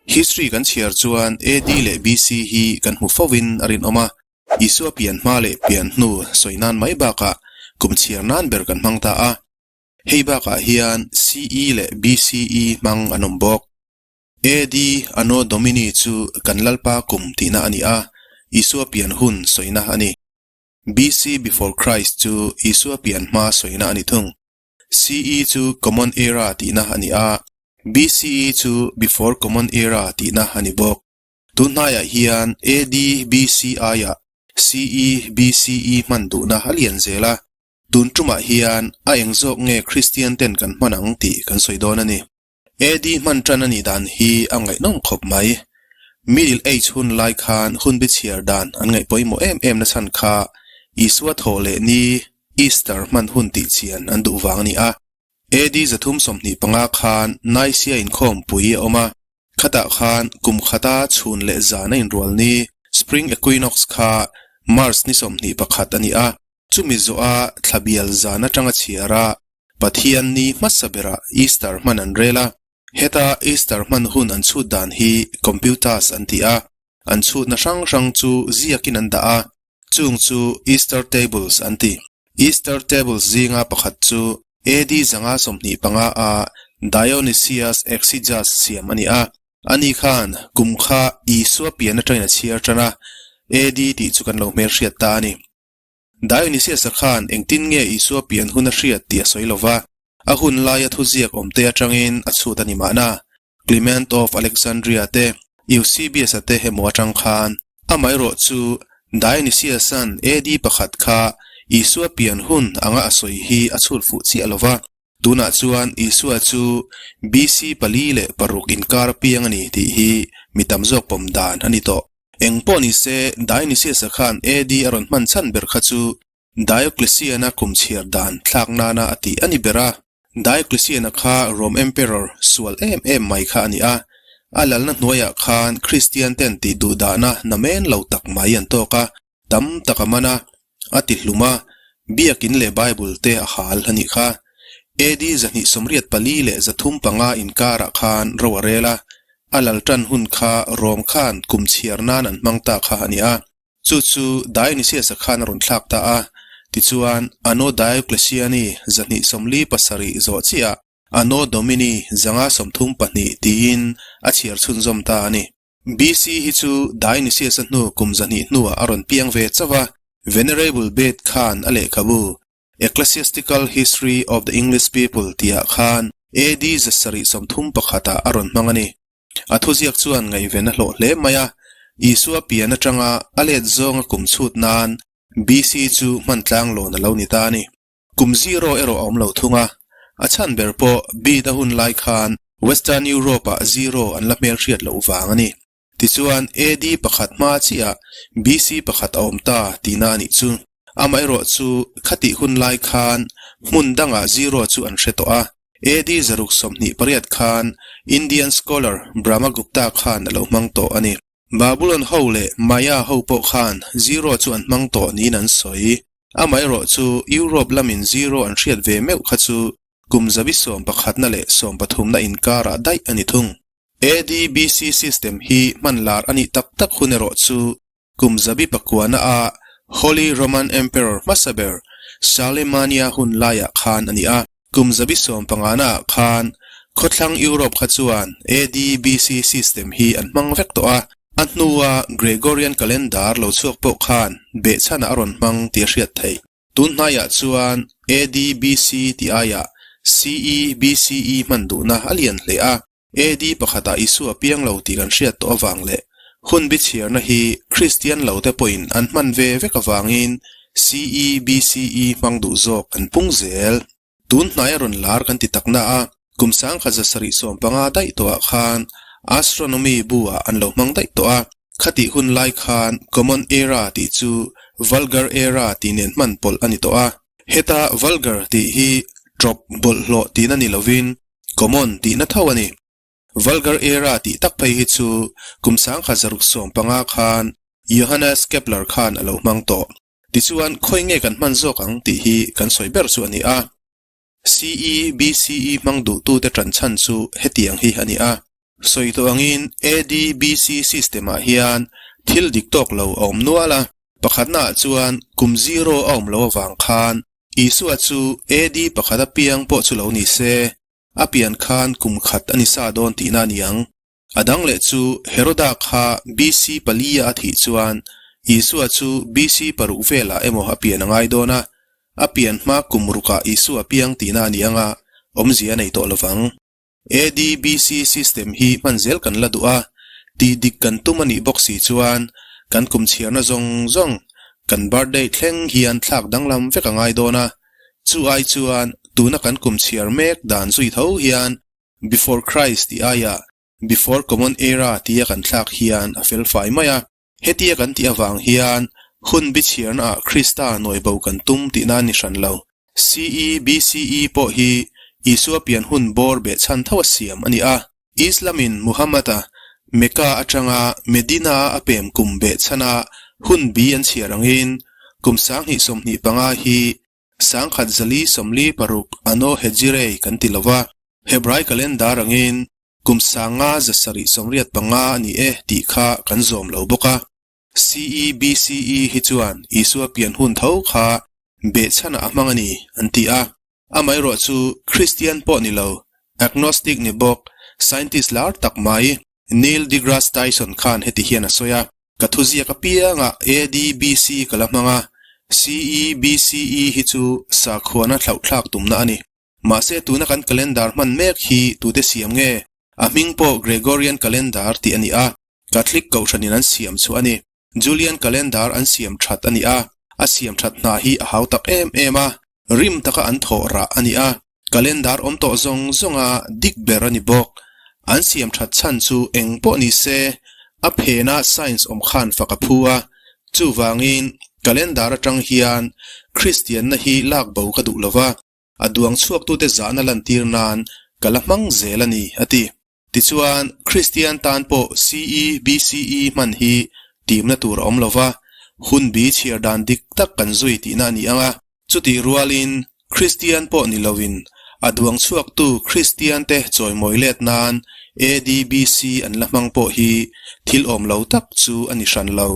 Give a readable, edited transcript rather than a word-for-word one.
History kan chhiar chuan AD leh BC hi kan hmu fo in a rinawm a, Isua pian hma leh pian hnu sawi nan mai bakah kum chhiar nan ber kan hmang ta a. Hei bakah hian CE leh BCE hmang an awm bawk. AD, Anno Domini, chu kan Lalpa kum tihna a ni a, Isua pian hun sawina a ni. BC, Before Christ, chu Isua pian hma sawina a ni thung. CE chu Common Era tihna a ni a, BCE chu Before Common Era tihna a ni bawk. Tun hnaiah hian AD, BC aiah CE, BCE hman duhna a lian zel a, tun tumah hian a eng zawk nge Kristian ten kan hman ang tih kan sawi dawn a ni. AD hman tan a nih dan hi a ngaihnawm khawp mai. Middle Age hun lai khan hun bi chhiar dan an ngaih pawimawh em em na chhan kha Isua thawh leh ni, Easter, hman hun tih chian an duh vang a ni a. AD 325 khan Nicaea inkhawmpui a awm a, khatah khan kum khata chhun leh zan a inrual ni, Spring Equinox, kha March ni 21 a ni a, chumi zawha thla bial zan atanga chhiar a Pathian ni hmasa berah Easter hman an rel a, heta Easter hman hun an chhut dan hi Computas an ti a, an chhutna hrang hrang chu ziakin an dah a, chung chu Easter Tables an ti. Easter Tables zinga pakhat chu AD 525 a Dionysius Exiguus siam a ni a, ani khan kum kha Isua pian atangin a chhiar tan a, AD tih chu kan lo hmelhriat ta a ni. Dionysius-a khan engtin nge Isua pian hun a hriat tih a sawi lo va, a hun laia thuziak awmte atangin a chhut a ni mahna. Clement of Alexandria te, Eusebius-a te emaw atang khan. Amaherawh chu, Dionysius-a'n AD pakhat kha Isua pian hun anga a sawi hi a chhut fuh chiah lo va, tunah chuan Isua chu BC 406 inkar piang a ni tih hi mi tam zawk pawm dan a ni tawh. Eng pawh ni se, Dionysius-a khan AD a rawn hman chhan ber kha chu Diocletian-a kum chhiar dan thlak nana a tih a ni ber a. Diocletian-a kha Rome Emperor sual em em mai kha a ni a, a lalna hnuaiah khan Kristian-ten tih duhdahna namen lo tak mai an tawk a, tam tak a man a, a ti hlum a, Biakin leh Bible te a hal a nih kha. AD 284 leh 305 inkarah khan ro a rel a, a lal tan hun kha Rom khan kum chhiar nan an hmang ta kha a ni a. Chu chu Dionysius-a khan a rawn thlak ta a, tichuan Anno Diocletiani 247 zawh chiah Anno Domini 532 tiin a chhiar chhunzawm ta a ni. BC hi chu Dionysius-a hnu kum 200 hnuah a rawn piang ve chauh a, Venerable Bede khan a lehkhabu Ecclesiastical History of the English People tihah khan AD 731 ah a rawn hmang a ni. A thuziak chuan ngaihven a hlawh hle mai a, Isua pian atanga a let zawnga kum chhut nan BC chu hman tlang lawn a lo ni ta a ni. Kum zero erawh a awm lo thung a, a chhan ber pawh Bede a hun lai khan Western Europe-ah zero an la hmelhriat loh vang a ni. Tichuan, AD pakhat hma chiah BC pakhat a awm ta tihna a nih chu. Amaherawh chu khatih hun lai khan hmun dangah zero chu an hre tawh a, AD 628 khan Indian scholar Brahmagupta khan a lo hmang tawh a ni. Babulon ho leh Maya ho pawh khan zero chu an hmang tawh niin an sawi. Amaherawh chu Europe lamin zero an hriat ve meuh kha chu kum zabi sawmpakhatna leh sawmpathumna inkarah daih a ni thung. ADBC system hi hman lar a nih tak tak hun erawh chu kum zabi pakuana a Holy Roman Emperor hmasa ber Charlemagne-a hun laiah khan a ni a. Kum zabi sawmpangana ah khan khawthlang Europe kha chuan ADBC system hi an hmang vek tawh a, a hnua Gregorian calendar lo chhuak pawh khan behchhanah a rawn hmang tih a hriat theih. Tun hnaiah chuan ADBC tih aiah CEBCE hman duhna a lian hle a, AD pakhatah Isua piang lo tih kan hriat tawh avang leh hun bichhiarna hi Kristian lote pawhin an hman ve vek avangin CE, BCE hmang duh zawk an pung zel. Tun hnaia rawn lar kan ti takna a, kum 1775 daih tawhah khan Astronomy bu-ah an lo hmang daih tawh a, khatih hun lai khan Common Era tih chu Vulgar Era tih nen hman pawlh a ni tawh a. Heta Vulgar tih hi ṭawp bawlhhlawh tihna ni lovin Common tihna tho a ni. Vulgar era tih tak phei hi chu kum 1615 khan Johannes Kepler khan a lo hmang tawh. Tichuan, khawi nge kan hman zawk ang tih hi kan sawi ber chu a ni a. CE, BCE hmang duhtute ṭan chhan chu hetiang hi a ni a. Sawi tawh angin AD, BC system-ah hian thil dik tawk lo a awm nual a. Pakhatnaah chuan kum zero a awm lo avang khan Isua chu AD pakhat apiang pawh chu lo ni se, a pian khan kum khat a ni sa dawn tihna a ni ang. A dang leh chu Heroda kha BC palia a thih chuan Isua chu BC paruk velah emaw a pian a ngai dawn a, a pian hma kum rukah Isua piang tihna a ni anga awmzia a nei tawh lovang. ADBC system hi hman zel kan la duh a, tih dik kan tum a nih bawk si chuan kan kum chhiarna zawng zawng kan birthday thleng hian thlak danglam vek a ngai dawn a, chu ai chuan tuna kan kum chhiar mek dan zui tho hian Before Christ tih aiah Before Common Era tia kan thlak hian a fel fai mai a. Hetia kan tih avang hian hun bi chhiarnaah Krista nawi bo kan tum tihna a ni hran lo. CE, BCE pawh hi Isua pian hun bawr beh chhan tho a siam a ni a. Islam-in Muhammad-a Mecca atanga Medina-a a pem kum beh chhana hun bi an chhiar angin kum 2025 hi 1446 Anno Hejirei kan ti lo va, Hebrai calendar angin kum 5785 a ni e tih kha kan zawm lo bawk a. CE BCE hi chuan Isua pian hun tho kha behchhanah a hmang a ni an ti a. Amaherawh chu Kristian pawh ni lo, agnostic ni bawk, scientist lar tak mai Neil deGrasse Tyson khan heti hian a sawi a, Ka thuziak apiangah ADBC ka la hmang a, CEBCE hi chu sakhuana thlauhthlak tumna a ni. Mahse tuna kan calendar hman mek hi tute siam nge? A hming pawh Gregorian calendar tih a ni a, Catholic kohhranin an siam chu a ni. Julian calendar an siam that a ni a, a siam that hna hi a hau tak em em a, rim taka an thawh rah a ni a, calendar awm tawh zawng zawnga dik ber a ni bawk. An siam that chhan chu eng pawh ni se, a phena science awm khan fak a phu a, chuvangin calendar atang hian Kristianna hi lak bo ka duh lo va, a duang chhuaktute zahna lantir nan ka la hmang zel a ni, a ti. Tichuan, Kristian tan pawh CE, BCE hman hi timna tur a awm lo va, hun bi chhiar dan dik tak kan zui tihna a ni ang a. Chutih rualin, Kristian pawh ni loin a duang chhuaktu Kristiante chawimawi let nan AD, BC an la hmang pawh hi thil awm lo tak chu a ni hran lo.